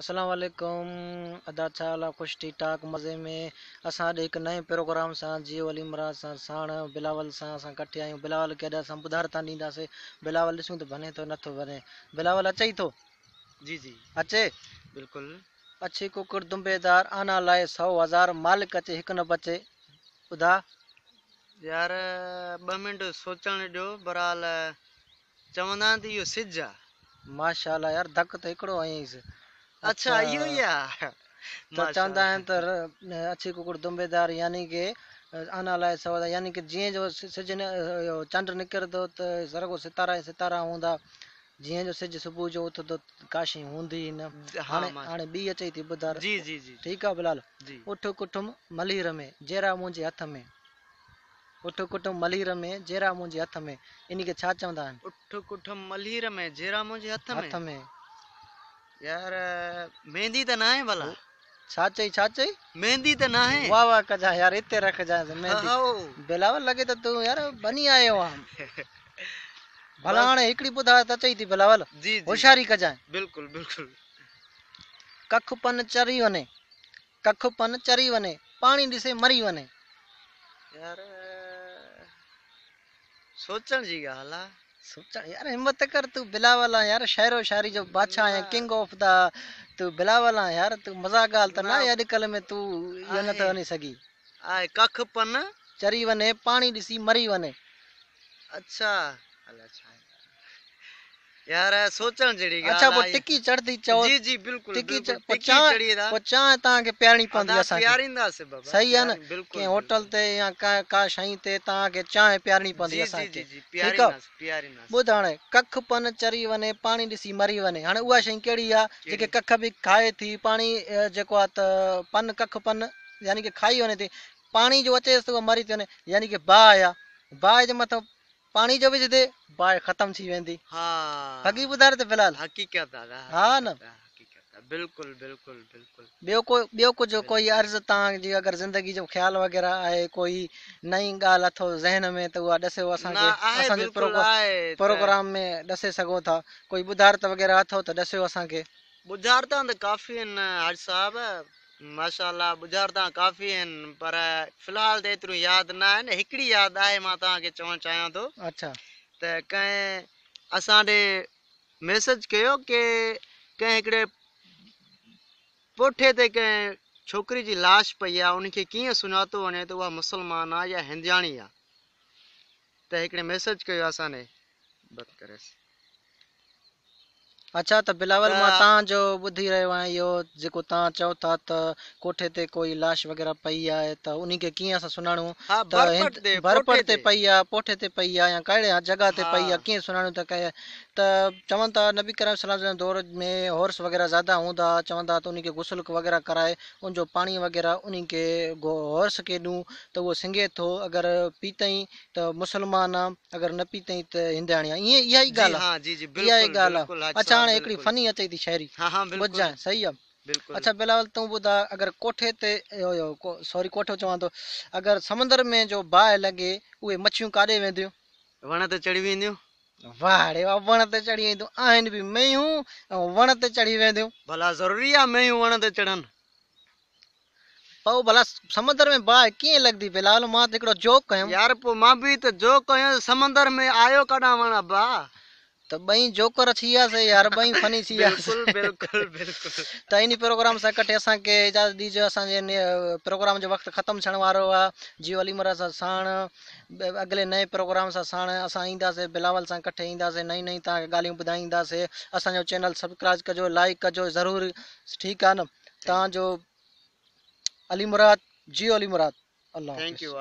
اسلام عليڪم ادا ڇا حال آ خوش ٺيڪ ٺاڪ مزي ۾ اسان اڄ هڪ نئين پروگرام سان جيو علي مراد سان ساڻ بلاول سان اسان ڪٺي آهيون بلاول کي اڄ اسان ٻڌارتا ڏينداسي بلاول ڏسون ته ڀني ٿو نٿو ڀني بلاول اچئي ٿو جي جي اچي بلڪل. اڇي ڪڪڙ دنبيدار آنا لاء سئو هزار مالڪ اچي هڪ نه بچي ٻڌا. يار ٻه منٽ سوچڻ ڏيو بھرحال چوندا آهن ته اهو سج آ. ماشاءالله يار ڌڪ ته هڪڙو هنيس. اڇا اهو ئي آ ته چوندا ماشاءالله. آهن ته اڇي ڪڪڙ دنبيدار يعني ڪي آنا لاء سئو هزار يعني ڪي جيئن جو سج چنڊ نڪرندو ته سرڳو ستارا ئي ستارا هوندا جيئن جو سج صبح جو اٿندو ڪا شيء هوندي ئي نه. ها هاڻي ماشاءالله. هاڻي ٻي اچئي ٿي ٻڌار. جي جي جي ٺيڪ آ بلال. جي. اٺ ڪٺم ملير ۾ جيرا منهنجي هٿ ۾. اٺ ڪٺم ملير ۾ جيرا منهنجي هٿ ۾. انهي کي ڇا چوندا آهن؟ اٺ ڪٺم ملير ۾ جيرا منهنجي هٿ ۾. هٿ ۾. يار ميندي ته ناهي ڀلا. ڇا چئي ڇا چئي؟ ميندي ته ناهي. واه واه ڪجان يار اتي رکجانس ميندي. هائو. بلاول لڳي ته تون يار بني آيو آن. ڀلا هاڻي هڪڙي ٻڌاء ته اچئي ٿي بلاول. جي جي. هوشياري ڪجانء. بلڪل بلڪل. ڪک پن چري وڃي ڪک پن چري وڃي پاڻي ڏسي مري وڃي. يار سوچڻ جي ڳالهه آ. سوچڻ يار همت ڪر تون بلاول آن يار شعر و شاعري جو بادشاهه آهين ڪنگ آف the تون بلاول آن يار تون مذاق ڳالهه ته ناهي اڄڪلهه ۾ تون اهو نه ٿو وڃي سگهي. آهي ڪک پن. چري وڃي پاڻي ڏسي مري وڃي. اڇا الاء ڇا آهي يار سوچڻ جهڙي ڳالهه اڇا پوء آهي. ٽڪي چڙهندي چئو جي جي بلڪل ٽڪي بلڪل پوء ٽڪي چانهه چڙهي ٿا پوء چانهه توهان کي پيارڻي پوندي ادا اسان کي پيارينداسين بابا صحيح آهي نه پيارين بلڪل ڪنهن هوٽل بلڪل تي يا ڪا ڪا شئي تي توهان کي چانهه پيارڻي پوندي جي اسان جي کي جي جي ٺيڪ آهي پيارينداسين پيارينداسين ٻڌ هاڻي ڪک پن چري وڃي پاڻي ڏسي مري وڃي هاڻي اها شئي ڪهڙي آهي جيڪي ڪهڙي ڪک به کائي ٿي پاڻي جيڪو آهي ته پن ڪک پن يعني ڪي کائي وڃي ٿي پاڻي جو اچيس ته اها مري ٿي وڃي يعني ڪي باهه آهي باهه جي مٿان پاڻي جو وجهندي باهه ختم ٿي ويندي. ها حقي ٻڌاء ته بلال. حقيقت آ دا ها نه. حقيقت آ حقيقت آ بلڪل بلڪل بلڪل. ٻيو ڪو ٻيو ڪجهه ڪوئي بلڪل. عرض تان جي اگر زندگي جو خيال وغيره آهي ڪوئي نئين ڳالهه اٿو ذهن ۾ ته اها ڏسيو اسان نه کي آهي اسان جي بلڪل آهي ته. پروگرام ۾ ڏسي سگهو ٿا ڪوئي ٻڌارت وغيره اٿو ته ڏسيو اسان کي. ٻجهارتان ته ڪافي آهن حاجي صاحب. ماشاءالله ٻجهارتان ڪافي آهن پر في الحال ته ايتريون ياد نه آهن هڪڙي ياد آهي مان توهان کي چوڻ چاهيان ٿو اڇا. ته ڪنهن اسان ڏي ميسج ڪيو ڪي ڪنهن هڪڙي پوٺي تي ڪنهن ڇوڪري جي لاش پئي آهي ان کي ڪيئن سڃاتو وڃي ته اها مسلمان آهي يا هندياڻي آهي ته هڪڙي ميسج ڪيو اسان ڏي بند ڪريس. اڇا ته بلاول ته مان تان جو ٻڌي رهيو آهيان اهو جيڪو تان چئو ٿا ته ڪوٺي تي ڪوئي لاش وغيره پئي آهي ته انهي کي ڪيئن اسان سڃاڻون ها ته برپٽ تي برپٽ پوٺي تي تي پئي آهي پوٺي تي پئي آهي يا ڪهڙي جڳهه تي ها پئي آهي ڪيئن سڃاڻون ته ڪنهن ته چون ٿا نبي ڪريم صلي الله عليه وسلم دور ۾ هورس وغيره زياده هوندا ها چوندا ها ته انهي کي غسل وغيره ڪرائي ان جو پاڻي وغيره انهي کي هورس کي ڏون ته اهو سنگهي ٿو اگر پيتئين ته مسلمان آ اگر نه پيتئين ته هندياڻي آ ائين اها ئي جي ڳالهه ها جي جي آ اها ئي بلڪل ڳالهه بلڪل آ حاجي اڇا صاحب هاڻي هڪڙي بلڪل فني اچئي ٿي شاعري ها ها بلڪل ٻڌجانء صحيح آ بلڪل اڇا بلاول تون ٻڌاء اگر ڪوٺي تي سوري ڪوٺو چوان ٿو اگر سمندر ۾ جو باهه لڳي اهي مڇيون ڪاڏي وينديون؟ وڻ تي چڙهي وينديون. واهه ڙي واهه وڻ تي چڙهي وينديون آهن به مينهون ۽ وڻ تي چڙهي وينديون. ڀلا ضروري آ مينهون وڻ تي چڙهن. پوء ڀلا سمندر ۾ باهه ڪيئن لڳندي بلال مان ته هڪڙو جوڪ ڪيم. يار پوء مان به ته جوڪ ڪيو سمندر ۾ آيو ڪڏهن وڻ ابا. ته ٻئي جوڪر ٿي وياسي يار ٻئي فني ٿي وياسي. بلڪل بلڪل بلڪل. ته انهي پروگرام سان ڪٺي اسان کي اجازت ڏيجو اسان جي پروگرام جو وقت ختم ٿيڻ وارو آ جيو علي مراد سان ساڻ اڳلي نئين پروگرام سان ساڻ اسان اينداسي بلاول سان ڪٺي اينداسي نئين نئين توهان کي ڳالهيون ٻڌائينداسي اسان جو چينل سبڪرائب ڪجو لائيڪ ڪجو ضرور ٺيڪ آ نه توهان جو علي مراد جيو علي مراد الله thank حافظ. يو.